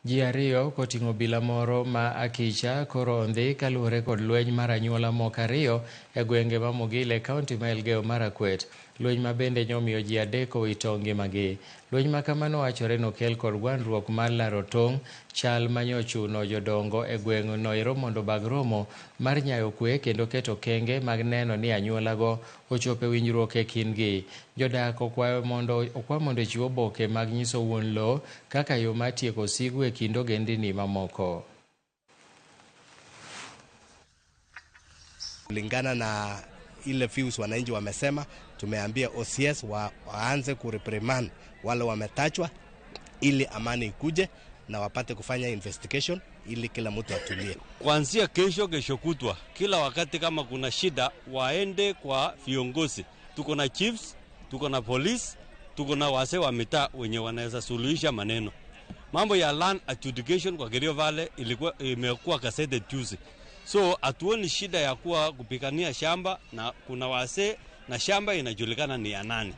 Ji ariyo koting'o obila moro ma akicha koro ondhi kaluwore kod lweny mar anyuola moko ariyo e gwenge ma Mogile e kaunti ma Elgeyo Marakwet. Lweny ma bende nyomiyo ji adek owito ngimagi. Lweny ma kamano wachore nokel kod gwandruok mar laro tong' chal manyochuno jodongo e gweng' noero mondo obag romo mar nyayo kwe kendo keto okenge mag neno ni anyuolago ochopo e winjruok e kindgi. Jodak okwayo mondo okwa mondo ochiw oboke mag nyiso wuon lowo kaka yo mar tieko sigu e kind ogendini mamoko. Kulingana na ile views wananchi wamesema, tumeambia OCS waanze kureprimand wale wametachwa ili amani ikuje na wapate kufanya investigation ili kila mtu atulie. Kuanzia kesho, kesho kutwa, kila wakati kama kuna shida waende kwa viongozi. Tuko na chiefs, tuko na police, tuko na wazee wa mitaa wenye wanaweza suluhisha maneno. Mambo ya land adjudication kwa Kerio Valley ilikuwa imekuwa gazetted juzi. So hatuoni shida ya kuwa kupigania shamba na kuna wazee na shamba inajulikana ni ya nani.